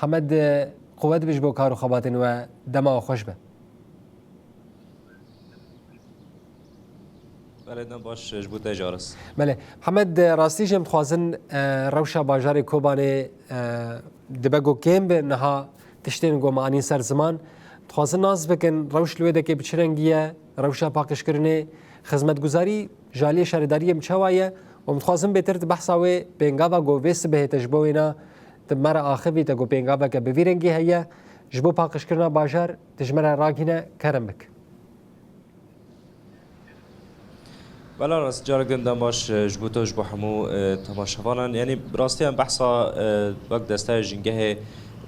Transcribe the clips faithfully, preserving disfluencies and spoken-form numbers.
Hemed, e, quwet bi ji bo kar û xebatên we, dema we xweş be. Belê, dem baş ji bo te jî Aras. Belê. Hemed, e, rastî jî em dixwazin, e, rewşa bajarê Kobanê, e, dibe ku kêm be niha tiştên ku me anîn ser ziman. Dixwazin nas bikin, rewş li wê dekê bi çi rengî ye, rewşa paqijkirinê, xizmetguzarî ji aliyê şaredariyê bi çawa ye û em dixwazin bêtir di behsa wê pêngava ku vê sibehê te ji bo wêna di me re axivî te ku pêngaveke bi vî rengî heye, ji bo paqijkirina bajar tu ji me re ragihîne, kerem bik. Bela rast, carek din dem baş, e, ji bo te, ji bo hemû, e, temaşevanan. Yanî bi rastî em behsa, e, wek desteya jîngehê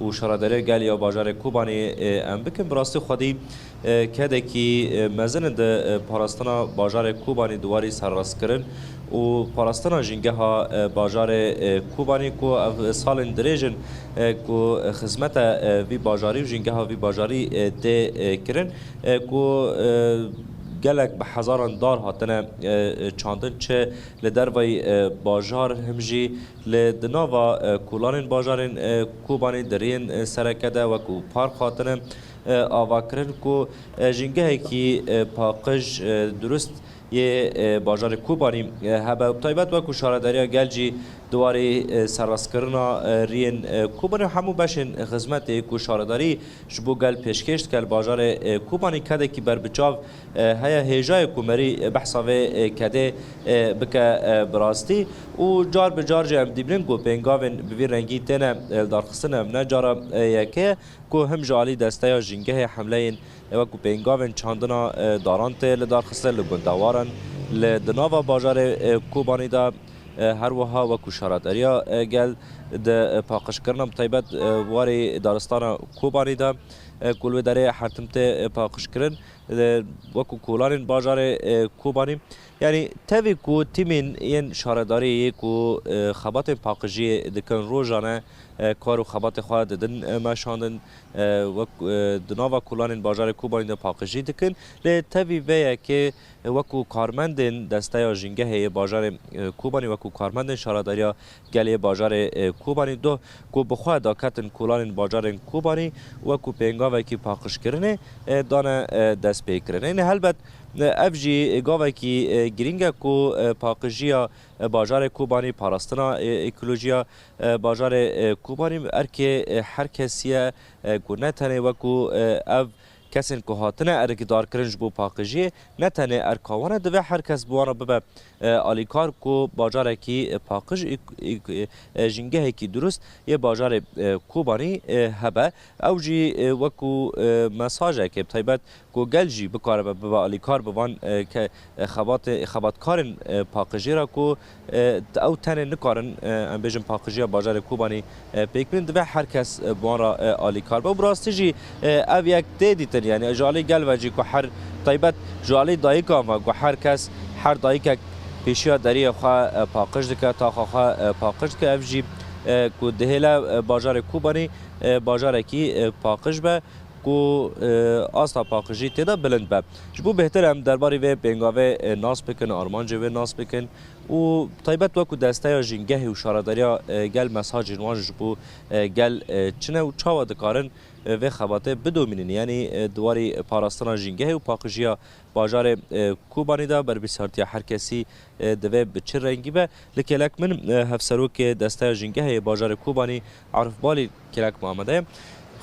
û şaredariya gel ya bajarê Kobanê, e, em bikin. Bi rastî xwedî, e, kedekî, e, mezin in di, e, parastina bajarê Kobanê di warî serrastkirin û parastina jîngeha, e, bajarê, e, Kobanê ku ev salên dirêj in, e, ku xizmete, e, vî bajarî û jîngeha vî bajarî, e, tê, e, kirin, e, ku, e, gelek bi hezaran dar hatine, e, e, çandin, çi li dervayî, e, bajar, him jî li di nava, e, kolanên bajarên, e, Kobanê di riyên, e, sereke de wekû park hatine, e, avakirin ku, e, jîngehekî, e, paqij, e, durust yê, e, bajarê Kobanî, e, hebe. Bi taybet wekû şaredariya gel jî di warî, e, serrastkirina, e, riyên, e, Kobanê hemû beşên xizmetê ku şaredarî ji bo gel pêşkêş dike li bajarê, e, Kobanî kedekî berbiçav, e, heye. Hêjayê ku merî, e, behsa vê, e, kedê, e, bike, e, bi rastî û car bi car jî em dibînin ku pêngavên bi vî rengî têne, e, lidarxistin, ev ne cara, e, yekê ye ku him ji alî desteya jîngehê hemleyên, e, wekû pêngavên çandina, e, daran tê lidarxistin li gundewaran, li di nava bajarê, e, Kobanî de, e, her wiha wekû şaredariya, e, gel di, e, paqijkirina bi taybet, e, warê daristana Kobanî de, e, ku li wê derê her tim tê, e, paqijkirin, e, wekû kolanên bajarê, e, Kobanî. Yanî tevî ku tîmên yên şaredariyê yê ku, e, xebatên paqijiyê dikin rojane, e, kar û xebatê xwe didin, e, meşandin, e, wek, e, di nava kolanên bajarê Kobanî de paqijî dikin. Lê tevî vê yekê, e, wekû karmendên desteya jîngehê yê bajarê, e, Kobanî, wekû karmendên şaredariya gelê bajarê, e, Kobanî doh ku bi xwe daketin kolanên bajarên Kobanî wekû pêngavekî paqijkirinê, e, dane, e, destpêkirinê. Yanî helbet, e, ev jî gavekî, e, girîng e ku, e, paqijiya, e, bajarê Kobanî, parastina, e, ekolojiya, e, bajarê, e, Kobanî erkê, e, her kesî ye, e, ku ne tenê wekû, e, ev kesên ku hatine erkdarkirin ji bo paqijiyê, ne tenê erka wan e, divê her kes bi wan re bibe, e, alîkar ku bajarekî, e, paqij, î-, î-, e, jîngehekî durust yê bajarê, e, Kobanî, e, hebe. Ew jî, e, wekû, e, mesajekê bi taybet ku gel jî bikaribe bibe alîkar bi van, e, ke, e, xebatê, xebatkarên, e, paqijê re ku, e, ew tenê nikarin, e, em bêjin paqijiya bajarê Kobanî, e, pêk bînin, divê her kes, e, bi wan re, e, alîkar be. Û bi rastî jî, e, ev yek tê dîtin, yanî ji alî gel ve jî ku her taybet ji alî dayikan ve ku her kes, her dayikek pêşiya deriyê xwe, e, paqij dike, taxa xwe, e, paqij dike. Ev jî, e, ku dihêle, e, bajarê Kobanî, e, bajarekî, e, paqij be, ku, e, asta paqijî tê de bilind be. Ji bo bêhtir em derbarê vê pêngavê, e, nas bikin, armancê wê nas bikin û taybet wekû desteya jîngehê û şaredariya, e, gel mesajên wan ji bo, e, gel, e, çi ne û çawa dikarin, e, vê xebatê bidomînin, yanî, e, di warî parastina jîngehê û paqijiya bajarê, e, Kobanî de berbîsartiya her kesî, e, divê bi çi rengî be. Li kêlek min, e, hevserokê desteya jîngehê yê bajarê Kobanî Arif Balî kêlek me amade ye.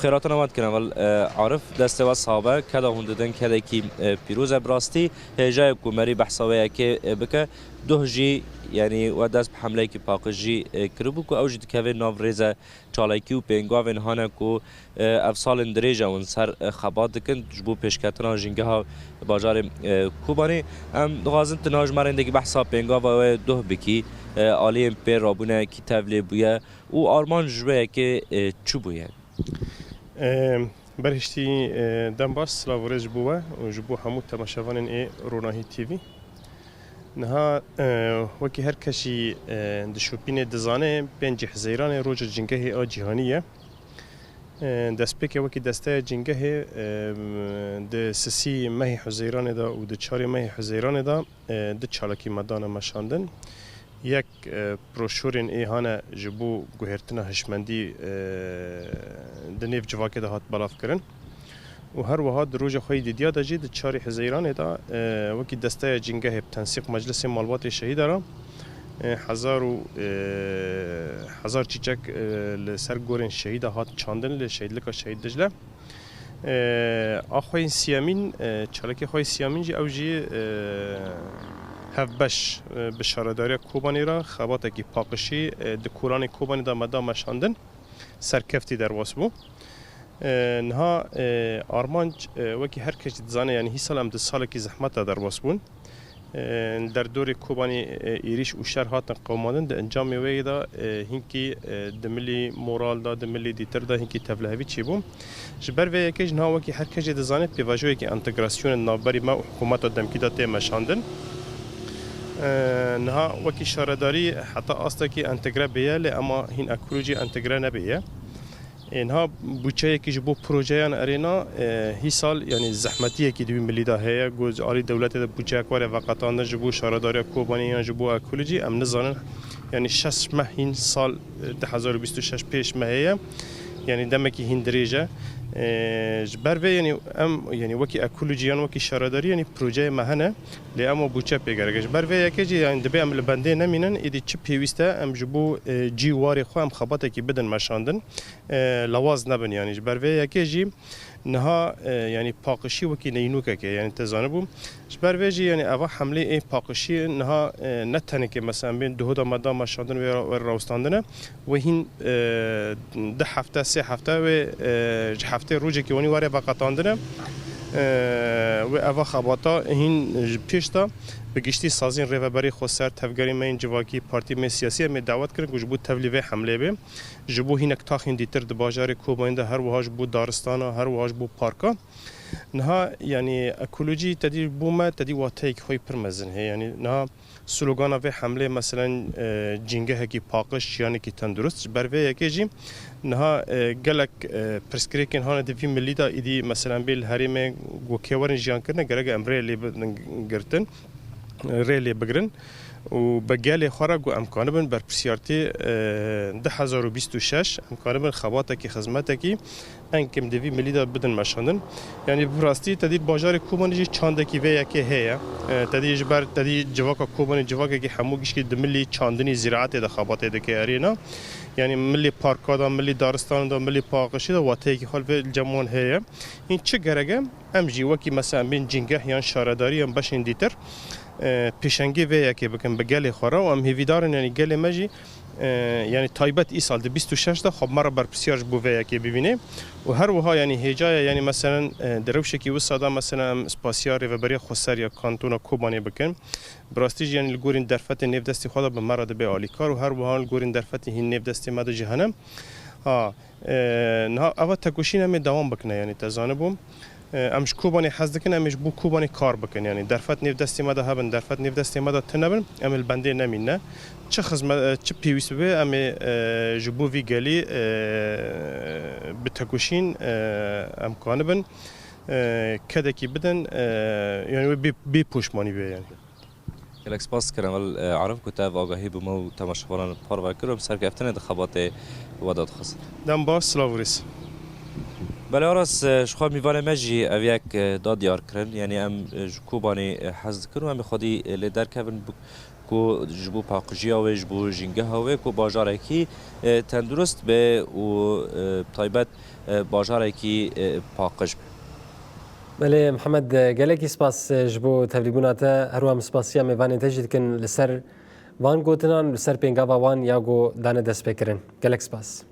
Xêratina me dikin evel, e, Arif, destê we sax be, keda hûn didin kedekî, e, pîroz e bi rastî. Hêja ye ku merî behsa wê yekê, e, bike. Duh jî, yanî we dest bi hemleyekî paqijî, e, kiribû ku ew jî dikeve nav rêze çalakî û pêngavên hane ku, e, ev salên dirêj e hûn ser, e, xebat dikin ji bo pêşketina jîngeha bajarê, e, Kobanê. Em dixwazin tu niha ji me re hindekî behsa pêngava wê duh bikî, e, aliyên pê rabûne, kî tevlê bûye û armanc ji wê yekê, e, çi bûye? E, Berhiştî, e, dem baş, silav û rêz ji bo we û ji bo hemû temaşevanên ê Ronahî T V. Niha, e, wekî her kesî, e, dişopînê dizane, pêncî Huzeyranê roja cîngehê a cîhanî ye. E, destpêkê wekî desteya cîngehê, e, di sisî mehê Huzeyranê de û di çarê mehê Huzeyranê de, e, du çalakî me dane meşandin. Yek, e, broşûrên ê hane ji bo guhertina hişmendî, e, di nêv civakê de hat belavkirin. Û her wiha di roja xwe yê dîdiya de jî di çarê Hizeyranê de, e, wekî desteya cîngehê bi tensîq Meclisê Malbatê Şehîda re, e, hezar û, e, hezar çîçek, e, li ser gorên şehîda hat çandin li şehîdlika Şehîd Dicle. E, a xwe yên siyemîn, e, çalakê xwe yê siyemîn jî ew jî, e, hevbeş, e, bi şaredariya Kobanê re xebatekî paqijî, e, di kolanê Kobanê de me da meşandin. Serkeftî derbas bû. E, niha, e, armanc, e, wekî her kes jî dizane, yanî hîsal em di salekî zehmet de derbas bûn. E, li derdorê Kobanê, e, êrîş û şer hatin qewimandin, di encamê wê yê de, e, hinkî, e, di milî moral de, di milî dîtir de hinkî tevlihevî çêbû. Ji ber vê yekê jî niha wekî her kes jî dizane pêvajoyekî entegrasyonê di navberî me û hikûmeta demkî de tê meşandin. E, niha wekî şaredarî heta astekî entegre bêye, lê ema hîn ekolojî entegre nebêye. E, niha bûçeyekî ji bo projeyan erêna, e, hîsal, yanî zehmetiyekî di wî milî de heye, ku ji alî dewletê de bûçeyek were veqetandin ji bo şaredariya Kobanê yan ji bo ekolojî, em nizanin, yanî şeş meh hîn sal, e, du hezar û bîst û şeş pêş me heye, yanî demekî hîn dirêj e. E, ji ber vê, yanî em, yanî wekî ekolojî yan wekî şaredarî, yanî projeyê me hene, lê em o bûçe pê gerek e. Ji ber vê yekê jî, yanî divê em li bendê nemînin, êdî çi pêwîst e, em ji bo, e, cî warê xwe em xebatekî bidin meşandin. E, lawaz nebin, yanî ji ber vê yekê jî niha, e, yanî paqişî wekî neynûkek e, yanî te zanibû. Ji ber vê jî, yanî eva hemlê ê paqişî niha, e, ne tenekê, mesela em bên duhoda me da meşandin wê, wê rawestandine. Wê hîn, e, du hefte, sê hefte wê, e, ji heftê rojekî wanî were veqetandine. E, wê eva xebata hîn ji pêş de bi giştî saziyên rêveberê xweser, tevgerê me yên civakî, partî me siyasî em ê dawet kirin ku ji bo tevlî vê hemlê bê. Ji bo hînek taxên dîtir di bajarê Kobanê de, her wiha ji bo daristana, her wiha ji bo parka. Niha, yanî, ekolojî tedî bo me, tedî wateyekî xwe yî pir mezin heye. Yanî, niha slogana vê hemlê, meselen, e, cîngehekî paqij, jiyanekî tendurist. Ji ber vê yekê jî niha, e, gelek, e, pirsgirêkên hane di vî milî de, îdî, meselen, bê li herêmê ku kê werin jiyan kirine, gerek em rê lê bidin girtin. Rê lê bigirin û bi gelê xwe re ku em kanibin berpirsiyartî, e, du hezar û bîst û şeş, em kanibin xebatekî, xizmetekî en kêm di vî milî de bidin meşandin. Yanî bi rastî te dî bajarê Kobanê jî çandekî vê yekê heye. E, te dî ji ber, te dî civaka Kobanê civakekî hemû gişkî di milî çandinî zîraetê de xebatê dike erêna. Yanî milî parka de, milî daristana de, milî paqijî de wateyekî xwe li vê cem wan heye. Hîn çi gerek e? Em jî wekî mesela em bên cîngeh yan şaredarî yan beşên dîtir, e, pêşengê vê yekê bikin bi gelê xwe re û em hêvîdar in, yanî gelê me jî, e, yanî taybet îsal di bîst û şeş de xwe bi me re berpirsiyar ji bo vê yekê bibîne. Û her wiha yanî hêca ye, yanî meselen, e, di rewşekî wisa de mesela em spasiya Rêveberiya Xweser ya Kantona Kobanê bikin. Bi rastî jî yanî li gorî derfetê nêvdestê xwe de bi me re dibe alîkar û her wiha li gorî derfetê hîn nêvdestê me de jî hene. Ha, E, niha eva tekoşîn em ê dewam bikine, yanî te zanibû. E, em ji Kobanê hez dikin, em ê ji bo Kobanê kar bikin. Yanî derfet nêv destê me de hebin, derfet nêv destê me de tune bin, em ê li bendê nemînine. Çi xizme-, e, çi pêwîst bibe, em ê, e, ji bo vî gelî, e, bi tekoşîn, e, em kanibin, e, kedekî bidin, e, yanî wê bê, bê poşmanî be yanî. Gelek spas dikim, Emel, e, Arif, ku te ev agahî bi me û temaşevanan parve kir û em serkeftinê di xebatê we de dixwazin. Dem baş, silav û rêz. Belê Aras, e, ji xwe mîvanê me jî ev yek, e, da diyar kirin. Yanî em, e, ji Kobanê, e, hez dikin û em ê xwedî, e, lê derkevin bi-, ku ji bo paqijiya wê, ji bo jîngeha wê, ku bajarekî, e, tendurist be û, e, taybet, e, bajarekî, e, paqij be. Belê, Mihemed, gelekî spas, e, ji bo tevlîbûna te. Her wiha em spasiya mêvanên te jî dikin li ser van gotinan, li ser pêngava wan ya ku dane destpêkirin. Gelek spas.